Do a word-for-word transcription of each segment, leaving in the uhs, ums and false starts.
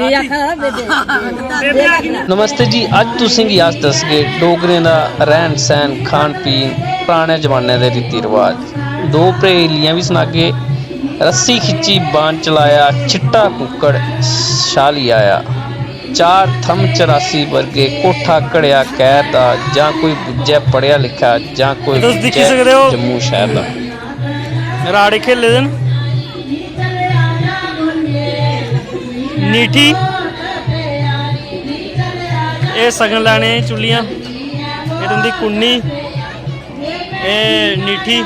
बेबे आखा दा, बेबे। नमस्ते जी, अज्ज तुसें गी अस दसगे डोगरें दा रैह्न सैह्न, खान पीन, पराने जमाने दे रीति रवाज। दो पहेलियां बी सनागे। रस्सी खिच्ची बाण चलाया, चिट्टा कुक्कड़ छाली आया। चार थम्म चरासी वर्गे, कोठा घड़ेआ कैद दा, जां कोई बुज्झै पढ़ेआ लिखेआ, जां कोई तुस दिक्खी बुज्झै सकदे ओ। जम्मू शैह्र दा। राड़े खेले दे न। नीठी, एह् सगन लैने चुल्लियां, एह् तुं'दी कुन्नी, एह् नीठी,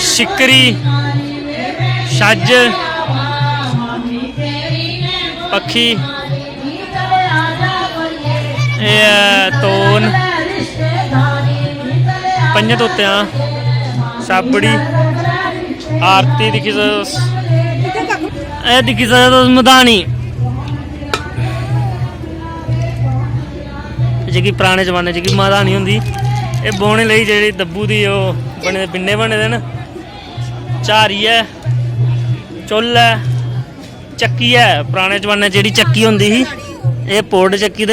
शिकरी, छज्ज, पक्खी, एह् ऐ तोन, पंजे तोतें दा छाबड़ी, आरती दिक्खी सकदे तुस। एह् दिक्खी सकदे तुस मधानी, जेह्की पराने जमाने च जेह्की मधानी होंदी, एह् बौह्ने लेई जेह्ड़ी दब्बू दी ओह् बने दे, बिन्ने बने दे न। झारी ऐ, चु'ल्ल ऐ, चक्की ऐ, पराने जमाने जेह्ड़ी चक्की होंदी ही, एह् पोड़ चक्की ते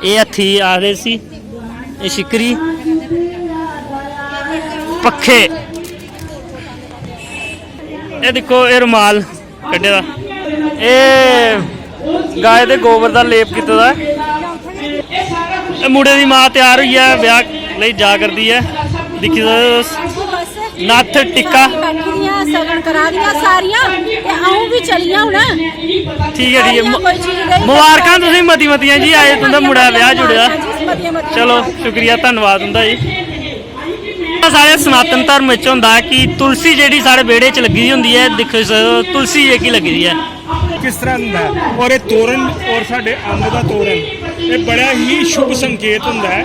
एह् हत्थी आखदे इसी, एह् शिकरी, पक्खे। एह् दिक्खो, एह् रुमाल कड्ढे दा, एह् गाय दे गोबर दा लेप कीते दा ऐ। एह् मुड़े दी मां त्यार होइयै ब्याह् लेई जा करदी ऐ, दिक्खी सकदे तुस। नत्थ टिक्का। बैठी दियां, सगन करा दियां सारियां, ते अ'ऊं बी चली आं हुन। ठीक ऐ, ठीक ऐ। सारियां म-, कोई चीज नेईं। मबारखां तुसें मती मतियां जी, अज्ज तुं'दा मुड़ा ब्याह् जुड़े दा। मतियां, मतियां। चलो, शुक्रिया, धन्नवाद तुं'दा जी। साढ़े सनातन धर्म च होंदा ऐ कि तुलसी जेह्ड़ी साढ़े बेह्ड़े च लग्गी दी होंदी ऐ, दिक्खी सकदे ओ, तुलसी जेह्की लग्गी दी ऐ। किस तरह होंदा ऐ? और एह् तोरण और साढ़े अंब दा तोरण, एह् बड़ा ही शुभ संकेत होंदा ऐ।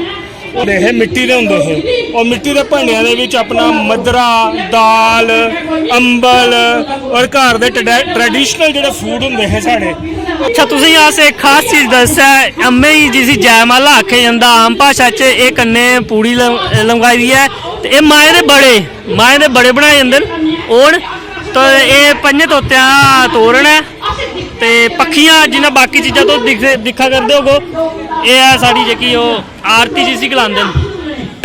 होंदे हे, मिट्टी दे होंदे हे, और मिट्टी दे भांडियां दे विच अपना मद्दरा, दाल, अंबल और घर दे ट्रडै-, traditional जेह्ड़े food होंदे हे साढ़े। अच्छा, तुसें गी अस इक खास चीज दस्सचै, अम्में गी जिसी जयमाला आखेआ जंदा आम भाशा च, एह् कन्नै पूड़ी ल-, लमकाई दी ऐ, ते एह् माएं दे बड़े, माएं दे बड़े बनाए जंदे न। हून तो एह् पंजे तोतें दा तोरण ऐ, ते पक्खियां जि'यां बाकी चीजां तुस दिखदे, दिक्खा करदे होगो, एह् ऐ साढ़ी जेह्की ओह् आरती जिसी गलांदे न,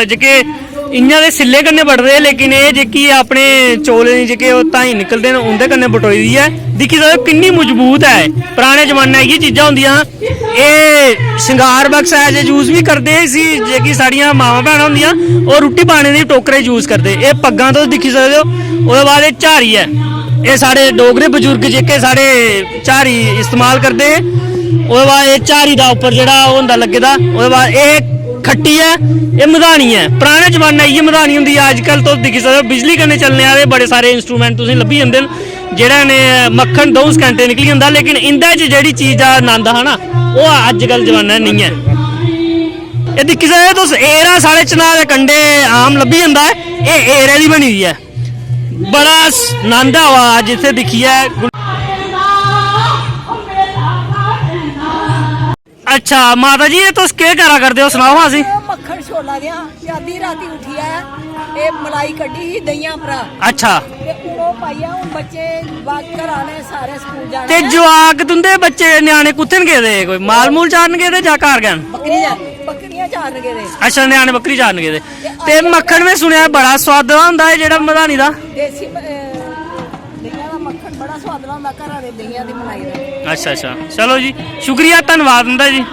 जेह्के इ'यां ते सिल्ले कन्नै बटदे, लेकिन एह् जेह्की अपने चौलें दी जेह्के ओह् धाई निकलदे न, उं'दे कन्नै बटोई दी ऐ। दिक्खी सकदे ओ किन्नी मजबूत ऐ। पराने जमानै इ'यै चीजां होंदियां हियां। एह् श्रृंगार बक्स ऐ जे use बी करदे इसी, जेह्की साढ़ियां मावां भैनां होंदियां, ओह् रुट्टी पाने दी टोकरे use करदे। एह् पग्गां तुस दिक्खी सकदे ओ। ओह्दे बाद एह् झारी ऐ। एह् साढ़े डोगरे बजुर्ग जेह्के साढ़े झारी इस्तेमाल करदे हे। ओह्दे बाद एह् झारी दा उप्पर जेह्ड़ा ओह् होंदा लग्गे दा, ओह्दे बाद एह् खट्टी ऐ, एह् मधानी ऐ। पराने जमानै इ'यै मधानी होंदी ही, अज्जकल तुस दिक्खी सकदे ओ बिजली कन्नै चलने आह्ले बड़े सारे instrument तुसेंगी लब्भी जंदे न, जेह्ड़ा ने मक्खन द'ऊं सकैंटें निकली जंदा, लेकिन इं'दे च जेह्ड़ी चीज दा नंद हा ना, ओह् अज्जकल जमानै नेईं ऐ। एह् दिक्खी सकदे तुस, एरा साढ़े चनां दे कंढे आम लब्भी जंदा ऐ, एह् एरे दी बनी दी ऐ। बड़ा स-, नंद आवा दा अज्ज इत्थै दिक्खियै। अच्छा माता जी, एह् तुस केह् करा करदे ओ, सनाओ हां असें। एह् मक्खन छोला देआं, ते अद्धी रातीं उट्ठियै एह् मलाई कड्ढी ही देहियां परा। अच्छा। ते हून ओह् पाइयै हून बच्चे बाग घरा आह्ले सारे स्कूल जाना ते ऐ। जवाक तुं'दे बच्चे ञ्याणे कुत्थै न गेदे? कोई माल मूल चारन गेदे जां घर गै न? बकरी जा-, बकरियां चारन गेदे। अच्छा, ञ्याणे बकरी चारन गेदे। ते मक्खन में सुनेआ बड़ा सोआदला होंदा ऐ जेह्ड़ा मधानी दा। देसी म-, अ, देहियां दा मक्खन बड़ा सोआदला होंदा, घरा दे देहियां दी मलाई दा। अच्छा, अच्छा, चलो जी, शुक्रिया, धन्नवाद तुं'दा जी।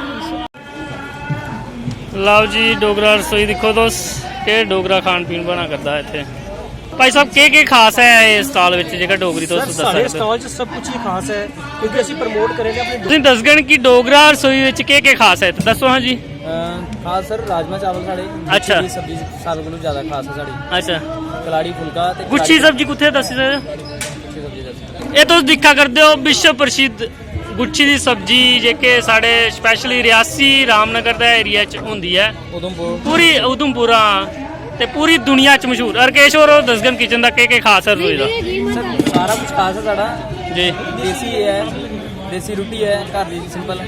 लैओ जी, डोगरा रसोई दिक्खो तुस, केह् डोगरा खान पीन बना करदा ऐ इत्थै। भाई साहब, केह् केह् खास ऐ इस stall बिच जेह्का डोगरी तुस सर, दस्सा साढ़े करदे ओ? Stall च सब कुछ ही खास ऐ, क्योंकि असीं promote करै ने अपने डो- तुसें दसगन कि डोगरा रसोई बिच केह् केह् खास ऐ, ते दस्सो हां जी। अ, खास सर, राजमा चावल साढ़े, अच्छा। गुच्छी दी सब्जी सारें कोलू ज्यादा खास ऐ साढ़ी। अच्छा। कलाड़ी फुलका ते गुच्छी कलाड़ी सब्जी कुत्थै दस्सी सकदे ओ? गुच्छी सब्जी दस्सी सकदे। एह् तुस दिक्खा करदे ओ विश्व प्रसिद्ध गुच्छी दी सब्जी, जेह्के साढ़े specially रियासी रामनगर दे area च होंदी ऐ। उधमपुर। पूरी उधमपुर, हां, ते पूरी दुनिया च मशहूर। हरकेश होर दसगन kitchen दा केह् केह् खास ऐ रसोई दा? सर, सारा कुछ खास ऐ साढ़ा। जी। देसी ऐ, देसी रुट्टी ऐ, घर दी simple,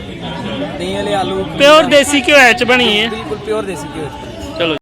देहीं आह्ले आलू। Pure देसी घ्योऐ च बनी ऐ। बिल्कुल pure देसी घ्योऐ च।